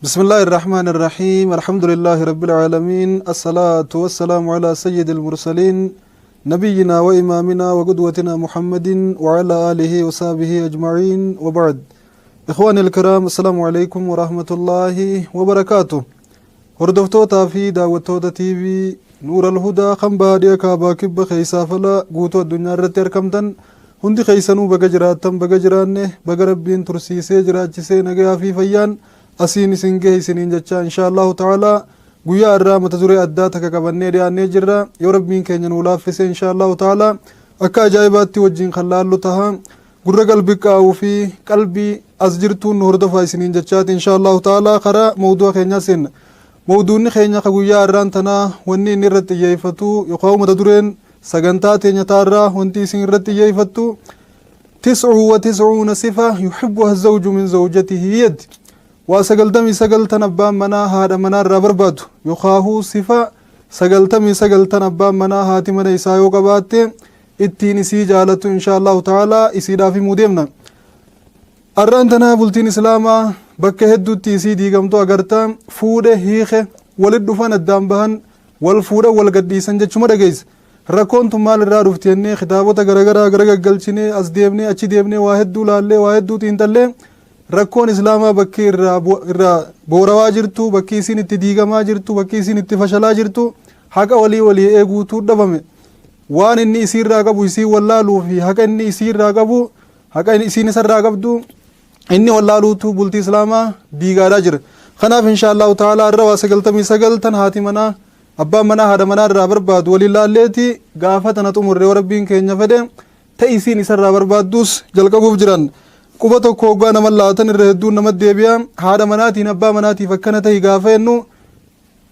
بسم الله الرحمن الرحيم الحمد لله رب العالمين الصلاة والسلام على سيد المرسلين نبينا وإمامنا وقدوتنا محمد وعلى آله وصحبه أجمعين وبعد إخواني الكرام السلام عليكم ورحمة الله وبركاته. Hordoftoota fi daawwattoota TV Nuur al-Hudaa kan baadiyyaa kaabaa kibba keessaa fala guutuu addunyaa irratti argamtan hundi keessanuu baga jiraattan, baga jiraanne, baga Rabbiin tursiisee jiraachisee nagayaa fi fayyaan asiin isin gahe isiniin jecha, insha Allahu ta'ala guyyaa irraa mata duree addaa takka qabannee dhiyaannee jirra. Yoo Rabbiin keenya nuu laaffise, insha Allahu ta'ala akka ajaa'ibaatti wajjin kan laallu taha. Gurra qalbii qaa'uu fi qalbii as jirtuun nu hordofaa isiniin jechaati, insha Allahu ta'ala karaa mawdu'a keenyaa seenna. Mawduunni keenya ka guyyaa irraan tanaa wanni inni irratti xiyyeeffatu yookaan mata dureen sagantaa teenya taarraa wanti isin irratti xiyyeeffattu 99 صفة يحبها الزوج من زوجته يد waa 99 tan abbaan manaa haadha manaa irraa barbaadu, yookaan sifa 99 tan abbaan manaa haati mana isaa yoo qabaatte ittiin isii jaalatu, insha Allahu ta'ala isiidhaaf himuu deemna. Arraan tanaa bultiin Islaamaa bakka hedduutti isii diigamtu agarta. Fuudhe, hiike, walit dhufan, addaan bahan, wal fuudhan, wal gadhiisan jechuma dhageessa. Rakkoon tun maal irraa dhufti jennee kitaabota garagaraa gara gaggalchinee, as deemnee achi deemnee, waa hedduu laallee, waa hedduu xiinxallee, rakkoon Islaamaa bakki irraa boorawaa jirtu, bakki isiin itti diigamaa jirtu, bakki isiin itti fashalaa jirtu, haqa walii walii eeguutu dhabame. Waan inni isiirraa qabu isii wallaaluu fi haqa inni isiirraa qabu, haqa isiin isarraa qabdu inni wallaaluutu bultii Islaamaa diigaadhaa jira. Kanaaf insha Allahu ta'ala irra waa 99 tan haati manaa abbaan manaa haadha manaa irraa barbaadu waliin laalleeti. Gaafa tana xumurree, Rabbiin keenya fedhe, ta isiin isarraa barbaaddus jalqabuuf jiran. Quba tokko hoggaa nama laatan irra hedduun nama deebi'a. Haadha manaatiin abbaa manaatiif akkana tahi gaafa jennu,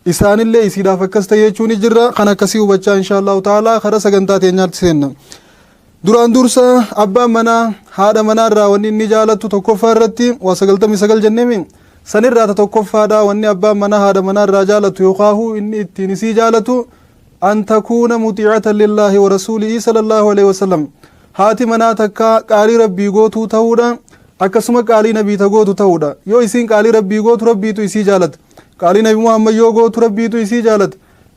isaanillee isiidhaaf akkas ta'e jechuun jirra. Kan akkasii hubachaa, insha Allahu ta'ala karaa sagantaa teenyaatti seenna. Duraan dursa abbaan manaa haadha manaa irraa wanni inni jaalatu tokkoffaa irratti, waa 99 jenneemi, sanirraa ta tokkoffaadha. Wanni abbaan manaa haadha manaa irraa jaalatu yookaahu inni ittiin isii jaalatu أن تكون مطيعة لله ورسوله صلى الله عليه وسلم. Haati manaa takka qaalii Rabbii gootuu ta'uudha, akkasuma qaalii nabii ta gootu ta'uudha. Yoo isiin qaalii Rabbii gootu, Rabbiitu isii jaalata. Qaalii Nabi Muhammad yoo gootu, Rabbiitu isii jaalata,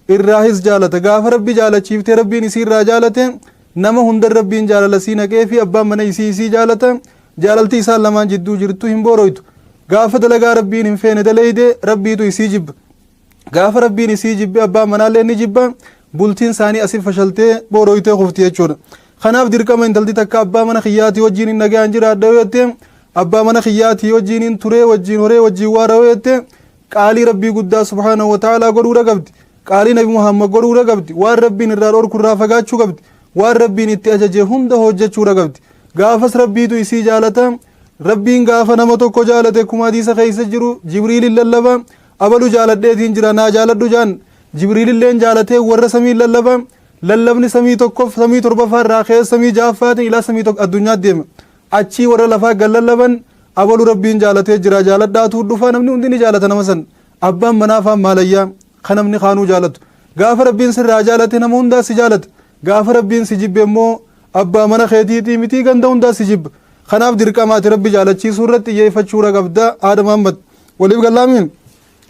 irraahis jaalata. Gaafa Rabbi jaalachiiftee Rabbiin isii irraa jaalate, nama hundan Rabbiin jaalala sii naqee fi abbaan mana isii isii jaalata. Jaalalti isaan lamaan jidduu jirtu hin booroytu. Gaafa dalagaa Rabbiin hin feene daleyde, Rabbiitu isii jibba. Gaafa Rabbiin isii jibbe, abbaan manaallee ni jibba. Bultiin isaanii asii fashaltee booroytee kufti jechuudha. Kanaaf dirqama intalti takka abbaa mana kiyyaatii wajjiin hin nagaan jiraadha yoo jette, abbaa mana kiyyaatii wajjiin hin turee, wajjiin horee, wajjiin waara yoo jette, qaalii Rabbii guddaa subhaanahu wa ta'aalaa godhuudha qabdi. Qaalii Nabi Muhammad godhuudha qabdi. Waan Rabbiin irraa dhorku irraa fagaachuu qabdi. Waan Rabbiin itti ajaje hunda hojjechuudha qabdi. Gaafas Rabbiitu isii jaalata. Rabbiin gaafa nama tokko jaalate, akkuma hadiisa keessa jiru, Jibriilin lallaba, "Abalu jaaladheetiin jira, naa jaaladhu" jaan. Jibriililleen jaalatee warra samii lallaba. Lallabni samii tokkof samii torbaffaa irraa keessa samii ja'affaatiin ilaa samii tokko addunyaatti deema. Achii warra lafaa gad lallaban, "Abalu Rabbiin jaalatee jira, jaaladhaatu dhufa." Namni hundi ni jaalata nama san. Abbaan manaa faan maalayyaa kan namni kaanuu jaalatu. Gaafa Rabbiin sirraa jaalate, nama hundaa si jaalata. Gaafa Rabbiin si jibbe immoo, abbaa mana keetiitii mitii, ganda hundaa si jibba. Kanaaf dirqamaati Rabbi jaalachiisuu irratti xiyyeeffachuudha qabda. Haadha Muhammad waliif gallaamiin,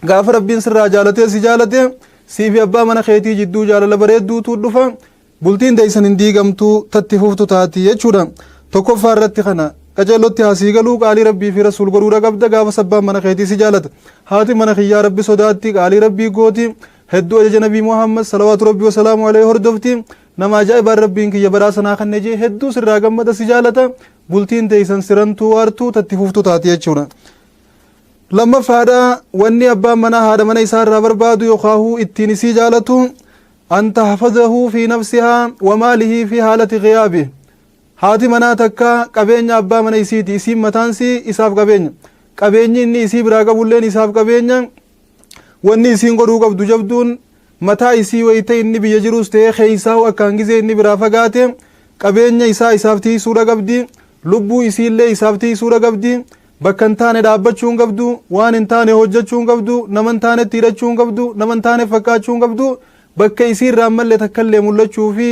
gaafa Rabbiin sirraa jaalatee si jaalate, siifi abbaa mana keetii jidduu jaalala bareedduutu dhufa. Bultiin teessan hin diigamtu, tatti fuftu taati jechuudha. Tokkoffaa irratti kana qaceellotti hasii galuu, qaalii Rabbii fi Rasuul godhuudha qabda. Gaafa abbaan mana keetii si jaalata. Haati mana kiyyaa Rabbi sodaatti, qaalii Rabbii gooti, hedduu ajaja Nabii Muhammad صلوات ربي وسلامه عليه hordofti, nama ajaa'ibaan Rabbiin kiyya badhaasa naa kannee jee hedduu sirraa gammada, si jaalata. Bultiin teessan sirantuu waartuu tatti fuftu taati jechuudha. Lammaffaadha, wanni abbaan manaa haadha mana isaa irraa barbaadu yookaahu ittiin isii jaalatu أن تحفظه في نفسها وماله في حالة غيابه. Haati manaa takka qabeenya abbaa mana isiiti. Isiin mataansii isaaf qabeenya, qabeenyi inni isii biraa qabulleen isaaf qabeenya. Wanni isiin godhuu qabdu jabduun, mataa isii wayita inni biyya jirus ta'ee keeysaa akkaan gizee inni biraa fagaate, qabeenya isaa isaaf tiisuudha qabdi. Lubbuu isiillee isaaf tiisuudha qabdi. Bakka hin taane dhaabbachuu hin qabdu, waan hin taane hojjechuu hin qabdu, nama hin taanetti hidhachuu hin qabdu, nama hin taane fakkaachuu hin qabdu. Bakka isii irraa malle takkallee mul'achuu fi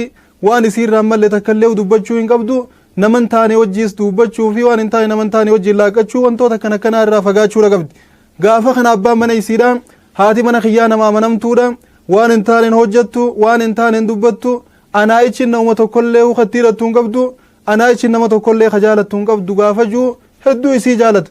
waan isii irraa malle takkallee dubbachuu hin qabdu. Nama hin taane wajjiis dubbachuu fi waan hin taane nama hin taane wajjiin laaqachuu, wantoota akkana akkanaa irraa fagaachuudha qabdi. Gaafa kana abbaan mana isiidha haati mana kiyyaa nama amanamtuudha, waan hin taane hin hojjettu, waan hin taane hin dubbattu, anaa ichin nama tokkollee ukatti hidhattu hin qabdu, anaa ichin nama tokkollee ka jaalattu hin qabdu gaafa juu hedduu isii jaalata.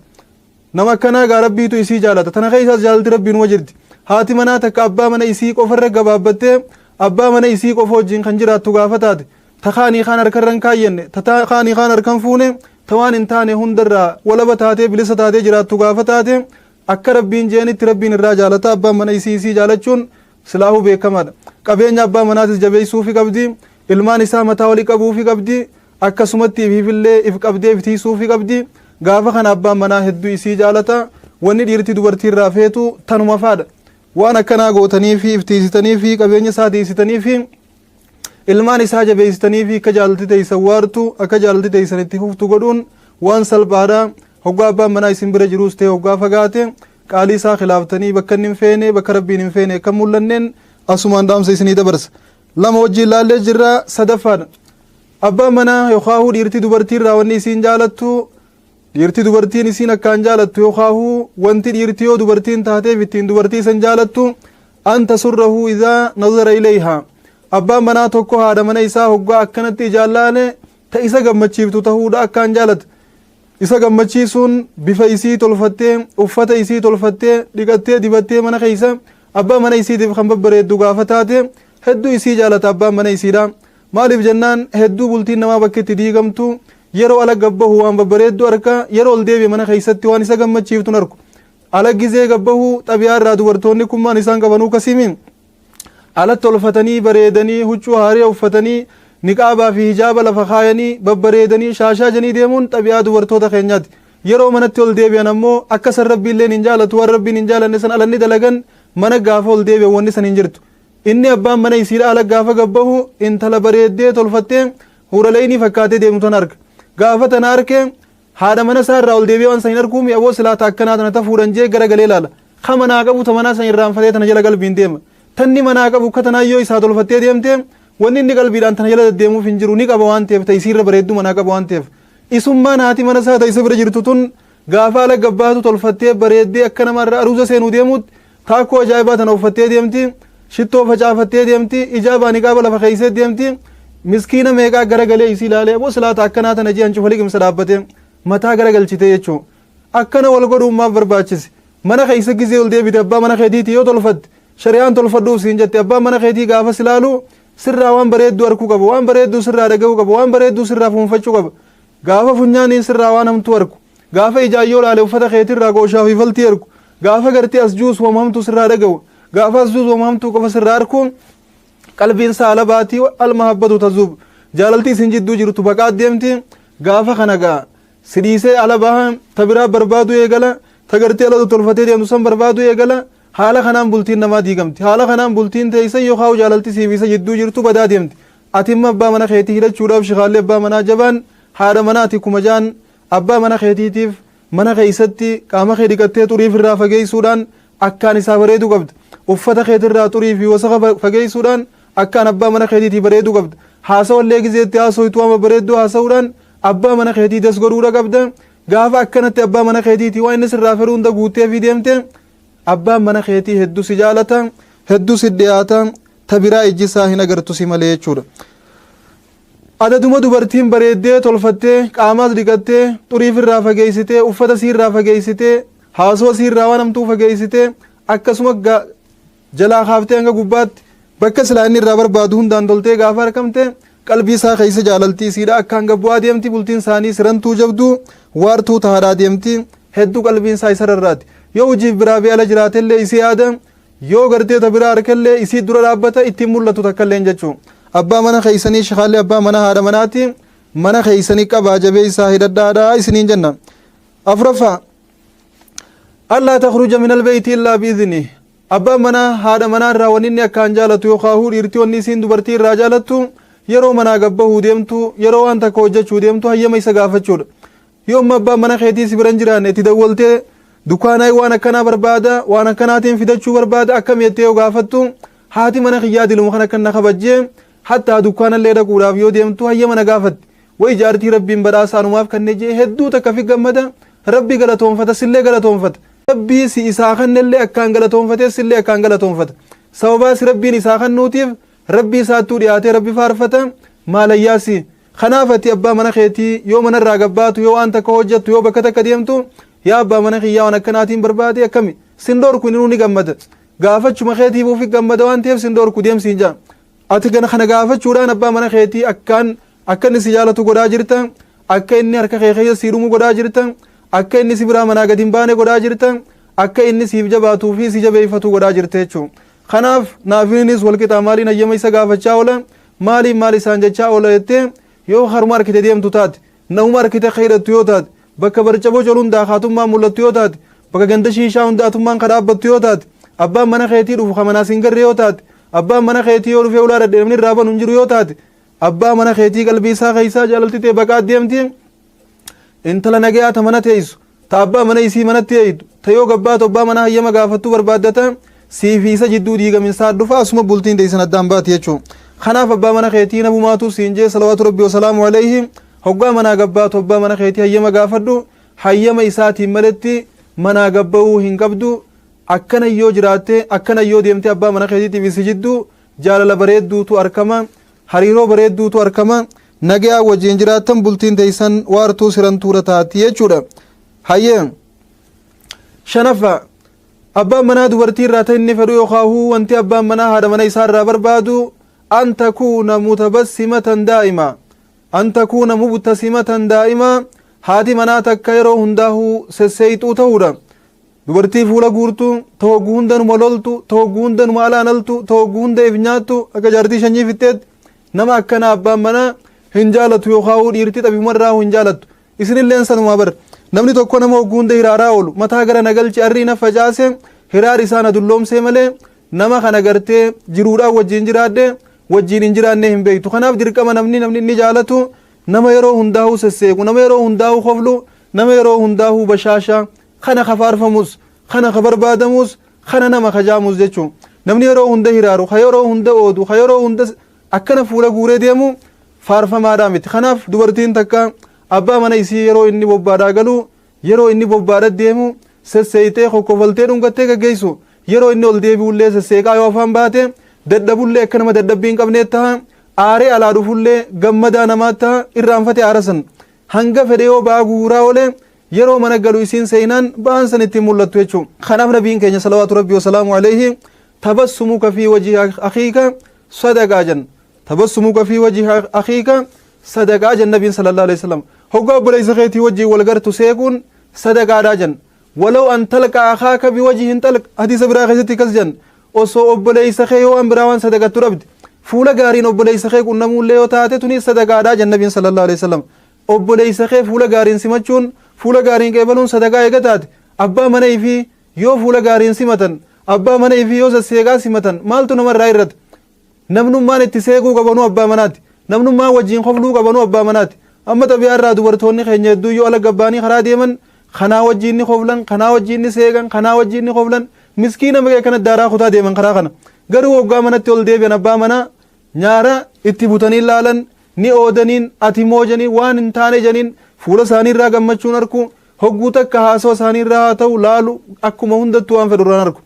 Nama akkanaa gaa Rabbiitu isii jaalata. Tana keessaas jaalalti Rabbii numa jirti. Haati manaa takka abbaa mana isii qofarra gabaabbattee abbaa mana isii qofa wajjin kan jiraattu gaafa taate, ta kaanii kaan harkarra hin kaayyanne, ta kaanii kaan harkan fuune, ta waan hin taane hundarraa walaba taatee bilisa taatee jiraattu gaafa taate, akka Rabbiin jeenitti Rabbiin irraa jaalata. Abbaan mana isii isii jaalachuun silaahuu beekamaadha. Qabeenya abbaa manaatis jabeessuufi qabdi, ilmaan isaa mataa oli qabuufi qabdi, akkasumatti ifiifillee if qabdee if tiisuufi qabdi. Gaafa kana abbaan manaa hedduu isii jaalata. Wanni dhiirti dubartii irraa feetu tanuma faadha. Waan akkanaa gootanii fi if tiisitanii fi qabeenya isaa tiisitanii fi ilmaan isaa jabeessitanii fi akka jaalalti teessan waartu, akka jaalalti teessan itti fuftu godhuun waan salphaadha. Hoggaa abbaan manaa isin bira jiruus ta'e hoggaa fagaate qaalii isaa khilaaftanii bakka inni hin feene, bakka Rabbiin hin feene akka mul'anneen asumaan dhaamsa isinii dabarsa. Lama wajjin laallee jirra. Sadaffaadha. Abbaan manaa yookaahuu dhiirti dubartii irraa wanni isiin jaalattu, dhiirti dubartiin isiin akkaan jaalattu, yookaahuu wanti dhiirti yoo dubartiin taateef ittiin dubartii san jaalattu, an tasurrahu idhaa nazara ilayhaa. Abbaan manaa tokko haadha mana isaa hoggaa akkanatti ijaan laale ta isa gammachiiftu tahuudha akkaan jaalata. Isa gammachiisuun bifa isii tolfattee, uffata isii tolfattee, dhiqattee, dibattee mana keessa abbaa mana isiitiif kan babbareeddu gaafa taate hedduu isii jaalata abbaan mana isiidha. Maaliif jennaan, hedduu bultiin namaa bakki itti diigamtu yeroo ala gabbahu waan babbareeddu arka, yeroo ol deebi'e mana keessatti waan isa gammachiiftu arku. Ala gizee gabbahu xabiyaa irraa dubartoonni kun maan isaan qabanuu kasimi ala tolfatanii bareedanii, huccuu haariya uffatanii, niqaabaa fi hijaaba lafa kaayanii babbareedanii shaashaa janii deemuun xabiyaa dubartoota keenyaati. Yeroo manatti ol deebi'an ammoo akka san Rabbiilleen hin jaalatu. Waan Rabbiin hin jaalanne san alanni dalagan. Mana gaafa ol deebi'an wanni san hin jirtu. Inni abbaan mana isiidha ala gaafa gabbahu intala bareeddee tolfattee huuraleynii fakkaatee deemtu tan arga. Gaafa tana arke haadha mana isaa irraa ol deebi'ee waan san hin arguumi, aboo silaa ta akkanaa tana ta fuudhan jee gara galee laala. Ka manaa qabu ta manaa san irraanfatee tana jala qalbiin deema. Tanni manaa qabu akka tanaa yoo isaa tolfattee deemte wanni inni qalbiidhaan tana jala deddeemuuf hin jiru, ni qaba waan ta'eef, ta isiirra bareedduu manaa qaba waan ta'eef. Isummaan haati mana isaa ta isa bira jirtu tun gaafa ala gabbaatu tolfattee bareeddee akka nama irra aruuza seenuu deemuutti taakkoo ajaa'ibaa tana uffattee deemti, shittoo facaafattee deemti, ijaabaa niqaaba lafa keessee deemti. Miskiina meeqaa gara galee isii ilaalee, aboo silaa ta akkanaa tana jee hancufa liqimsa dhaabbatee mataa gara galchitee jechuu. Akkana wal godhuun maaf barbaachise? Mana keessa gizee ol deebite abbaa mana keetiitii yoo tolfatte shari'aan tolfadhuuf siin jette. Abbaan mana keetii gaafa si ilaalu sirraa waan bareedduu arkuu qaba, waan bareedduu sirraa dhaga'uu qaba, waan bareedduu sirraa fuunfachuu qaba. Gaafa funyaaniin sirraa waan hamtuu arku, gaafa ijaan yoo laale uffata keetirraa gooshaa fi faltii arku, gaafa gartee as juus wama hamtuu sirraa dhaga'u, gaafa as juus wama hamtuu qofa sirraa arku, qalbiin isaa ala baatii. Almahabbatu tazuub, jaalalti isin jidduu jirtu baqaa deemti. Gaafa kana gaa si dhiisee ala baha, ta biraa barbaaduu eegala, ta gartee ala tolfatee deemtu san barbaaduu eegala. Haala kanaan bultiin namaa diigamti. Haala kanaan bultiin teessa yookaan jaalalti siif isa jidduu jirtu badaa deemti. Ati immoo abbaa mana keetii hidhachuudhaaf shikaallee abbaa manaa jabaan haadha manaati kuma jaan abbaa mana keetiitiif mana keessatti qaama kee dhiqattee xuriif irraa fageessuudhaan akkaan isaa bareeduu qabda. Uffata keetirraa xurii fi wasaka fageessuudhaan akkaan abbaa mana keetiitii bareeduu qabda. Haasawallee gizeetti haasoytu waan babbareedduu haasa'uudhaan abbaa mana keetii das godhuudha qabda. Gaafa akkanatti abbaa mana keetiitii waan inni sirraa fedhu hunda guuttee fi deemte abbaan mana keetii hedduu si jaalata, hedduu si dhiyaata, ta biraa ijji isaa hin agartu si malee jechuudha. Adaduma dubartiin bareeddee tolfattee, qaamaas dhiqattee, xuriif irraa fageessitee, uffata siirraa fageessitee, haasoo siirraa waan hamtuu fageessitee, akkasuma jalaa kaaftee hanga gubbaatti bakka silaa inni irraa barbaadu hundaan toltee gaafa argamte qalbii isaa keessa jaalaltii isiidha akkaan gabbu'aa deemti. Bultiin isaanii sirantuu jabduu waartuu tahaadhaa deemti. Hedduu qalbiin isaa isa rarraati. Yoo hojiif biraa bee ala jiraatellee isii yaada, yoo gartee ta biraa harkallee isii dura dhaabbata, ittiin mul'atu takkalleen jechuu. Abbaa mana keessanii shikaallee abbaa mana haadha manaati mana keessanii qabaa jabeessaa hidhadhaadha isiniin jenna. Afuraffaa, allaa takhruja min albeeyti illaa biidhni. Abbaan manaa haadha manaa irraa wanni inni akkaan jaalatu yookaan dhiirti wanni isiin dubartii irraa jaalattu yeroo manaa gabbahuu deemtu, yeroo waan takka hojjechuu deemtu hayyama isa gaafachuudha. Yoo amma abbaan mana keetii si bira hin jiraanne itti dawwaltee dukkaanaa waan akkanaa barbaada, waan akkanaatiin fidachuu barbaada, akkam jettee yoo gaafattu, haati mana kiyyaa diluma kan akkan na kabajjee hattaa dukkaanallee dhaquudhaaf yoo deemtu hayyama na gaafatti. Way jaartii Rabbiin badhaasa anumaaf kannee jee hedduu takka fi gammada, Rabbi galatoonfata, sillee galatoonfata. Rabbii si isaa kannellee akkaan galatoonfatee sillee akkaan galatoonfata. Sababaa si Rabbiin isaa kannuutiif Rabbii isaattuu dhiyaatee Rabbi faarfata maalayyaasi. Kanaaf ati abbaa mana keetii yoo manarraa gabbaatu, yoo waan takka hojjettu, yoo bakka takka deemtu, yaa abbaa mana kiyyaa, waan akkanaatiin barbaade, akkami? Sin dhorku, inni ni gammada. Gaafachuma keetiif ufi gammada waan ta'eef sin dhorku, deemsiin jaa. Ati kana gaafachuudhaan abbaa mana keetii akkaan akka inni si jaalatu godhaa jirta, akka inni harka kee keessa sii dhumu godhaa jirta, akka inni si biraa manaa gadi hin baane godhaa jirta, akka inni siif jabaatuu fi si jabeeffatu godhaa jirta jechuudha. Kanaaf naafinis walqixaa maaliin hayyama isa gaafachaa oola, maaliin maal isaan jechaa oola jettee yoo haruma harkite deemtu taate, namuma harkite akka hidhattu yoo taate, bakka barcaboo colu hundaa haatummaan mul'attu yoo taate, bakka ganda shiishaa hunda atummaan ka dhaabbattu yoo taate, abbaan mana keetii dhufu ka manaa sin garre yoo taate, abbaan mana keetii yoo dhufee ulaa dhadhe namni irraa banu hin jiru yoo taate, abbaa mana keetii qalbii isaa keessaa jaalalti ta'e baqaa deemti. Intala nagayaa ta mana teessu, ta abbaa mana isii manatti eeydu, ta yoo gabbaatu abbaa mana hayyama gaafattuu barbaaddata, sii fi isa jidduu diigaminsaa dhufa, asuma bultiin teessan addaan baati jechuudha. Kanaaf abbaa mana keetii nabumaatu siin jee, salawaatu rabbi wasalaamu alayhi, hoggaa manaa gabbaatu abbaa mana keetii hayyama gaafadhu. Hayyama isaatiin maletti manaa gabba'uu hin qabdu. Akkana yoo jiraatte, akkana yoo deemte, abbaa mana keetiitiif isi jidduu jaalala bareedduutu argama, hariiroo bareedduutu argama, nagayaa wajjin jiraattan, bultiin teessan waartuu sirantuura taati jechuudha. Hayyee, shanaffaa, abbaan manaa dubartii irraa ta'e inni fedhu yookaan wanti abbaan manaa haadha mana isaa irraa barbaadu an takuuna mutabassimatan daa'ima, an takuuna mubtasimatan daa'ima. Haati manaa takka yeroo hundaa'uu sesseeyxuu ta'uudha. Dubartii fuula guurtu, ta hogguu hunda numa loltu, ta hogguu hunda numa alaanaltu, ta hogguu hunda if nyaattu akka jaartii shanyii fixxeetti, nama akkana abbaan manaa hin jaalatu yookaan dhiirti xabiimarraa hin jaalattu. Isinilleen sanumaa bar. Namni tokko nama hogguu hunda hiraaraa oolu, mataa gara nagalchi, arrii na facaase, hiraar isaa na dulloomsee malee nama kana gartee jiruudhaan wajjin jiraadhe wajjin hin jiraanne hin beektu. Kanaaf dirqama namni inni jaalatu nama yeroo hundaa'uu sesseequ, nama yeroo hundaa'uu koflu, nama yeroo hundaa'uu bashaasha. Kana ka faarfamus, kana ka barbaadamus, kana nama kajaamus jechuun. Namni yeroo hunda hiraaru, ka yeroo hunda oodu, ka yeroo hunda akkana fuula guuree deemu faarfamaadhaa miti. Kanaaf dubartiin takka abbaa mana isii yeroo inni bobbaadhaa galu, yeroo inni bobbaadha deemu sesseeytee, kokkofaltee, dhungattee gaggeessu. Yeroo inni ol deebi'ullee sesseeqaa yoo afaan baate, dadhabullee akka nama dadhabbii hin qabnee ta'a. Aaree alaa dhufullee gammadaa namaa ta'a. Irraanfate aara san. Hanga fedhe yoo ba'aa guuraa oole, yeroo mana galu isiin seenaan ba'aan san ittiin mul'attu jechuudha. Kanaaf nabiin keenya, salawaatu rabbi wasalaamu alayhi, tabassumuka fi wajhi akhiika sadaqaa jan. Tabassumuka fi wajhi akhiika sadaqaa jan nabiin sallallahu alayhi wasallam. Hoggaa obboleessa keetii wajjin wal gartu seequun sadaqaadhaa jan. Walaw an talqa akhaaka biwajhin talq, hadiisa biraa keessatti akkas jan. Osoo obboleessa kee yoo waan biraa waan sadaqattu dhabde, fuula gaariin obboleessa kee qunnamuullee yoo taate, tuni sadaqaadhaa jan nabiin sallallahu alayhi wasallam. Obboleessa kee fuula gaariin simachuun, fuula gaariin qeebaluun sadaqaa eega taate, abbaa mana ifii yoo fuula gaariin simatan, abbaa mana ifii yoo sasseeqaa simatan, maaltu namarraa irrata? Namnummaan itti seequu qabanuu abbaa manaati. Namnummaan wajjin kofluu qabanuu abbaa manaati. Amma xabiyaa irraa dubartoonni keenya hedduu yoo ala gabbaanii karaa deeman, kanaa wajjin ni koflan, kanaa wajjin ni seeqan, kanaa wajjin ni koflan, miskiina maqee kana daaraa kutaa deeman karaa kana. Garuu waggaa manatti ol deebi'an abbaa manaa nyaara itti butanii laalan, ni oodaniin, ati moo janiin, waan hin taane janiin. Fuula isaanii irraa gammachuun arku, hogguu takka haasawa isaanii irraa haa ta'u laalu, akkuma hundattuu waan fedhu irraan arku.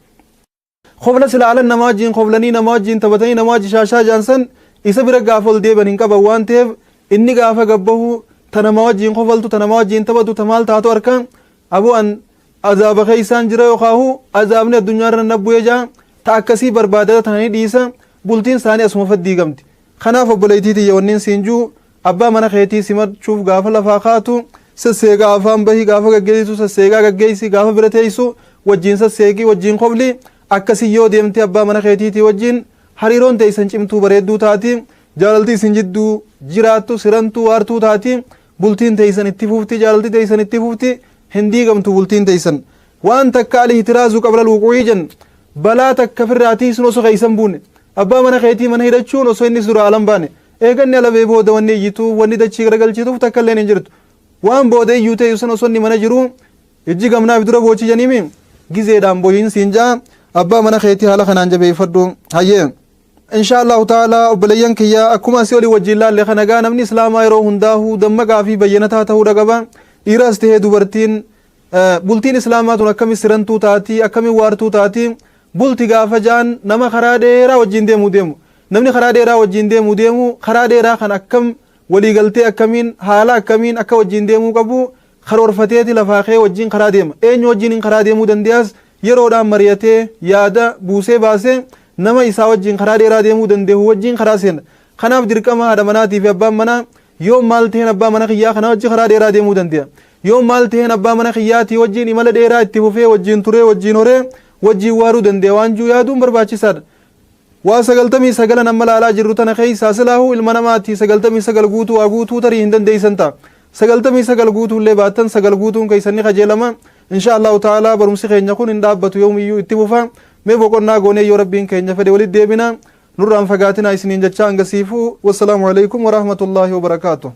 Kofla sila alan nama wajjin koflanii, nama wajjin taphatanii, nama wajjin shaashaa jaansan, isa bira gaafa ol deebi'an hin qaban waan ta'eef, inni gaafa gabbahu ta nama wajjin kofaltu, ta nama wajjin taphatu, ta maal taatu harka abu an azaaba keessaan jira yookaahu azaabni addunyaarra na bu'ee jaa, ta akkasii barbaadata tananii dhiisa, bultiin isaanii asuma faddiigamti. Kanaaf obboleettii tiyya, wanniin siin juu, abbaa mana keetii simachuuf gaafa lafaa kaatu sesseeqaa afaan bahii, gaafa gaggeessitu sesseeqaa gaggeessi, gaafa bira teessu wajjin sesseeqii, wajjin kofli. Akkasii yoo deemte abbaa mana keetiitii wajjin hariiroon teessan cimtuu bareedduu taati, jaalalti isin jidduu jiraattu sirantuu waartuu taati, bultiin teessan itti fufti, jaalalti teessan itti fufti, hin diigamtu bultiin teessan. Waan takka al-ihtiraazu qabla al-wuquu'ii jen, balaa takka firraa tiisuun osoo keessan buune, abbaa mana keetii mana hidhachuun osoo innis dura alan baane. Eeganni ala bee booda wanni iyyituuf, wanni dachii garagalchituuf takka illeen hin jirtu. Waan booda iyyuu ta'e sun osoo inni mana jiru, ijji gamnaaf dura boochi janiimi, gizeedhaan bohiin siin jaa, abbaa mana keetii haala kanaan jabeeffadhu. Hayyee, insha Allahu ta'ala, obboleeyyan kiyya, akkuma asii olii wajjin laalle kana gaa, namni islaamaa yeroo hundaa'uu dammaqaa fi bayyanataa ta'uu qaba, dhiiraas ta'ee dubartiin. Bultiin Islaamaa tun akkami sirantuu taati, akkami waartuu taati? Bulti gaafa ja'an nama karaa dheeraa wajjiin deemuu deemu. Namni karaa dheeraa wajjiin deemuu deemu karaa dheeraa kan akkam waliigaltee akkamiin, haala akkamiin akka wajjiin deemuu qabu karoorfateeti lafaa ka'ee wajjiin karaa deema. Eenyu wajjiin karaa deemuu dande'as? Yeroodhaan mari'atee yaada buusee baasee nama isaa wajjiin karaa dheeraa deemuu dande'u wajjiin karaa seena. Kanaaf dirqama haadha manaatii fi abbaan manaa, yoom maal taheen abbaa mana kiyyaa kana wajji karaa dheeraa deemuu dande'a? Yoom maal taheen abbaa mana kiyyaatii wajjiin imala dheeraa itti fufee wajjiin turee, wajjiin horee, wajjiin waaruu dande'a waan juu yaaduun barbaachisaadha. Waa 99 amma laalaa jirru tana keessaa silaahuu ilma namaati 99 guutuu waa guutuu tarii hin dandeessan ta'a. 99 guutuullee baattan 9 guutuun keessan ni kajeelama. Insha Allahu ta'ala barumsi keenya kun hin dhaabbatu, yoomiyyuu itti fufa. Mee boqonnaa goonee yoo Rabbiin keenya fedhe walitti deebina. Nurraan fagaatinaa isiniin jechaa hangasiifuu, wassalaamu alaikum warahmatullaahi wabarakaatuh.